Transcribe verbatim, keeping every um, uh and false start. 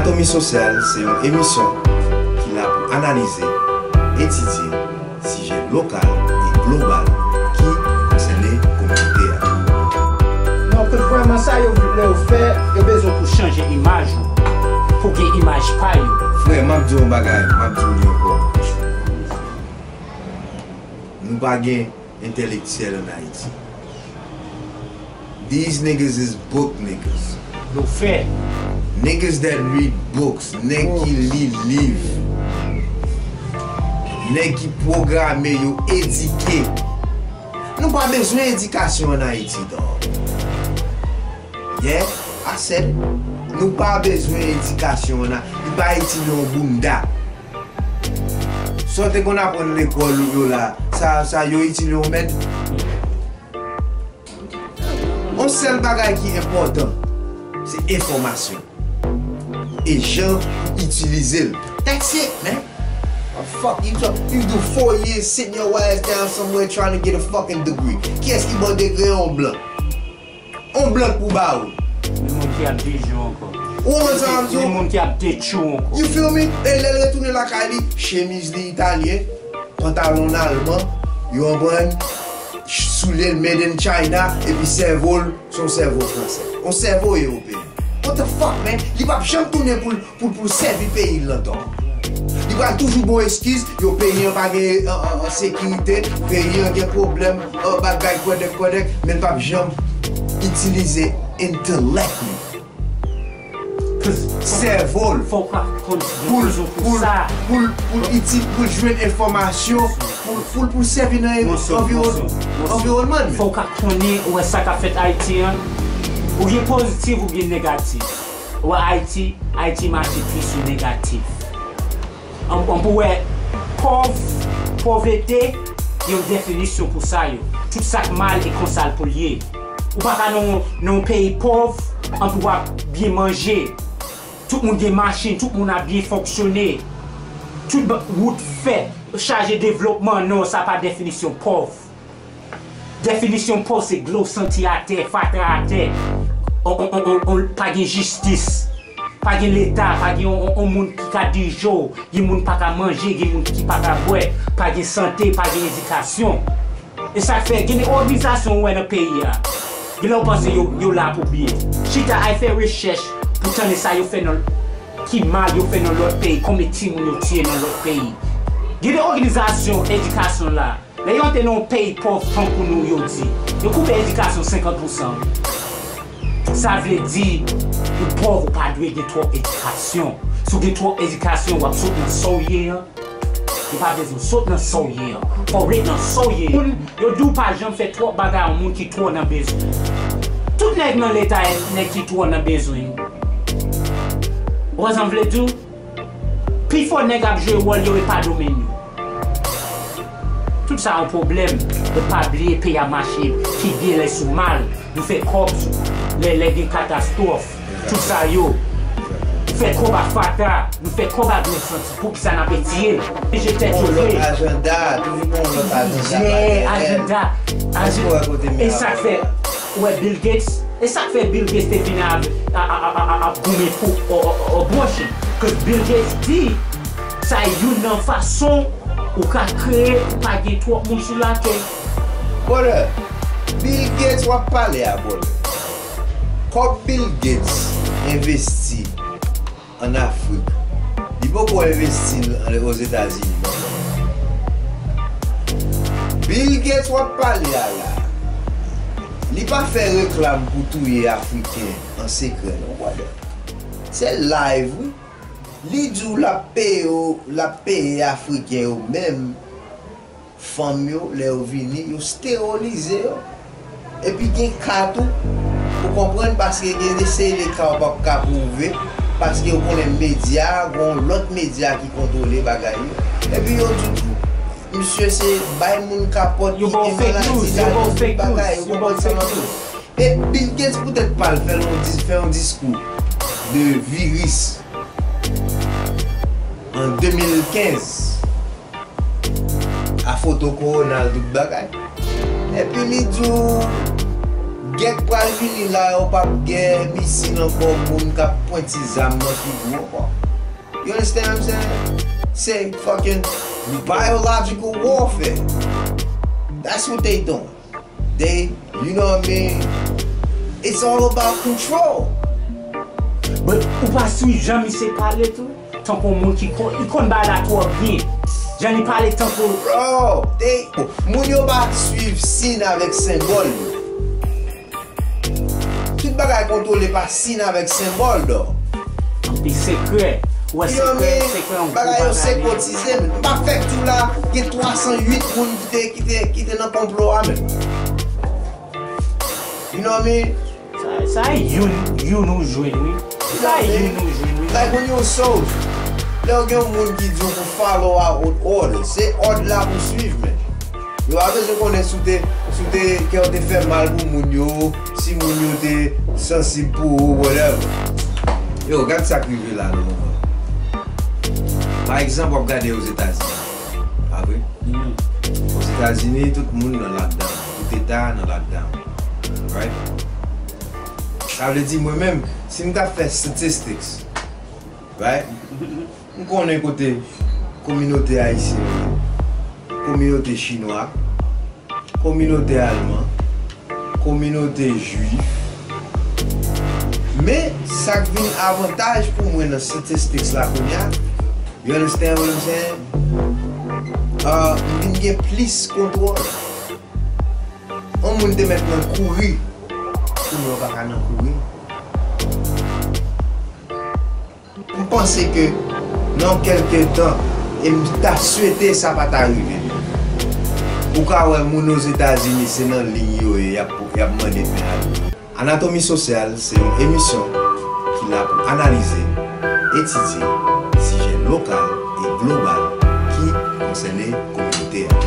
Anatomie Sociale se yon emisyon ki la pou analize, etidye sijè lokal e global ki konsène kominote a. Non, ke vrèman sa yo vle yo fè, yo bezwen pou chanje imaj ou, pou gen imaj pa yo. Frè, m ap di w yon bagay, m ap di w li ankò. Nou pa gen entèlektyèl ann Ayiti. These niggas is book niggas. Blofè. Niggas that read books, nèg ki li liv. Nèg ki pwograme yo, edike. Nou pa bezwen edikasyon ann Ayiti, dawg. Yeah, I said it. Nou pa bezwen edikasyon ann Ayiti. Li pa itilize yon bounda. Sa w te konn aprann lekòl ou yo la, sa, sa yo itilize yon mèd. Yon sèl bagay ki enpòtan, se enfòmasyon. E jan ou itilize l. That's it, man. Oh, fuck, you, talk, you do four years sitting your ass down somewhere trying to get a fucking degree. Kiyès ki ban degre yon blan? On blan pou ba ou. Ni moun ki ap dejou ankò. Ou konprann sa m di w? Ni moun ki ap detchou ankò. You feel me? E lè l retounen lakay li, chemiz li italyen, pantalon alman, you konprann? Soulye l made in China, epi sèvo l se yon sèvo fransè. On sèvo ewopeyen. What the fuck, man? Li p ap janm tounen pou l pou, pou l sèvi peyi l nan tò. Li pral toujou bon eskiz, yo, peyi an pa gen, an, an, an sekirite, peyi an gen pwoblèm, an, bagay kwèdèk kwèdèk, men l p ap janm itilize entelèk li. Sèvo l. Fò w ka konn pou l, pou l, pou l, pou l itil, pou l jwenn enfòmasyon, pou l, pou l, pou l sèvi nan anviwòn-, anviwònman l. Fò w ka konnen, ou wè sa k ap fèt Ayiti an, ou gen pozitif, ou gen negatif. Ou wè Ayiti, Ayiti mache plis sou negatif. An, an pou wè, pòv, pòvrete, gen yon definisyon pou sa yo. Tout sa k mal e konsa l pou l ye. Ou pa ka nan, nan yon peyi pòv, an pou w ap byen manje. Tout moun gen machin, tout moun ap byen fonksyone. Tout ba-, wout fèt, chaje devlopman, non, sa pa definisyon pòv. Definisyon pòv se dlo santi atè, fatra atè, on, on, on, on, on, pa gen jistis, pa gen leta, pa gen on, on, on moun ki ka dirije w, gen moun pa ka manje, gen moun ki pa ka bwè, pa gen sante, pa gen edikasyon. E sa k fè gen de òganizasyon ou wè nan peyi a. Gen lè w panse yo, yo la pou byen. Chita al fè rechèch pou tande sa yo fè nan, ki mal yo fè nan lòt peyi, konbyen timoun yo tiye nan lòt peyi. Gen de òganizasyon edikasyon la. Lè yo te nan yon peyi pòv tankou nou, yo di, yo koupe edikasyon senkant pousan. Sa vle di, ou pòv, ou pa dwe gen twòp edikasyon. Si w gen twòp edikasyon, w ap sot nan sa w ye an. Ou pa bezwen sot nan sa w ye an. Fò w ret nan sa w ye an. Moun, yo di w pa janm fè twòp bagay a yon moun ki twò nan bezwen. Tout nèg nan leta, nèg ki twò nan bezwen. Ou konn sa m vle di w? Pifò nèg ap jwe wòl yo e pa domèn yo. Tout sa yon pwoblèm. E pa bliye peyi a mache pi byen lè sou mal. Nou fè kòb sou lè, lè gen katastwòf. Tout sa yo. Fè kòb ak fatra. Nou fè kòb ak dlo santi. Poukisa n ape tiye? Plizyè tèt yo vle. Ajanda, toujou gon lòt ajanda. Plizyè ajanda. Ajanda. E sa k fè, ou wè Bill Gates, e sa k fè Bill Gates te vin ap, a, a, a, a, ap goumen pou, o, o, o, abortion. Cause Bill Gates di, sa youn nan fason ou ka kreye pou pa gen twòp moun sou latè. Brother, Bill Gates w ap pale a, brother. Kòb Bill Gates envesti ann Afrik. Li poko envesti l Ozetazini ankò. Bill Gates w ap pale a la, li pa fè reklam pou touye Afriken an sekrè non, brother. Se live, wi. Li di w l ap peye yo, l ap peye Afriken yo menm. Fanm yo, lè yo vini, yo sterilize yo. Epi gen ka tou, ou konprann, paske gen de seri de ka ou p ap ka pwouve, paske ou konnen medya, gon lòt medya ki kontwole bagay yo. Epi yo di tou, misye se bay moun kapòt ki gen maladi la, tout bagay, ou konprann sa m ap di w. E Bill Gates poutèt pa l fè yon dis-, fè yon diskou de viris an de mil kenz. A foto kowona l, tout bagay. Epi li di w, Gè k pral vini la, yo p ap gen misil ankò, moun k ap pwenti zam nan figi w ankò. You understand what I'm saying? Se fucking biological warfare. That's what they doing. They, you know what I mean? It's all about control. But ou pa swiv jan misye pale tou? Tankou yon moun ki konn, li konn bagay la twò byen. Jan li pale tankou. Bro, they, moun yo pa swiv siy avèk senbòl yo. Tout bagay kontwole pa siy avèk senbòl, dò. Anpil sekrè. Ou wè sekrè, sekrè yon gwo bagay yo sekotize, men. M pa fèk di w la, gen twa san uit moun ki te, ki te, ki te nan konplo a, men. You know what I mean? Sa, sa e youn, youn ou jwenn, wi. Sa e youn ou jwenn, wi. Like when you a soldier, lè w gen yon moun ki di w pou follow out order, se òd la pou swiv, men. Yo pa bezwen konnen si w te, si w te, kè w te fè mal pou moun yo, si moun yo te sansib pou ou, whatever. Yo, gad sa k rive la nan moman. Pa egzanp, w ap gade Ozetazini. Pa vre? Ozetazini, tout moun nan lockdown. Tout eta nan lockdown. Right? Sa vle di, mwen menm, si m ta fè statistics, right? M konnen kote kominote ayisyen yo ye, kominote chinwa, kominote alman, kominote jwif. Men, sa k vin avantaj pou mwen nan statistics la kounye a, you understand what I'm saying? Uh, m vin gen plis kontwòl. Yon moun te mèt nan kouri, kounye a w pa ka nan kouri. M panse ke nan kèlke tan, e m ta swete sa pa ta rive. Ou ka wè moun Ozetazini se nan liy yo ye, y ap, y ap mande pen ale. Anatomi Sosyal se yon emisyon ki la pou analize, etidye sijè lokal e global ki konsène kominote a.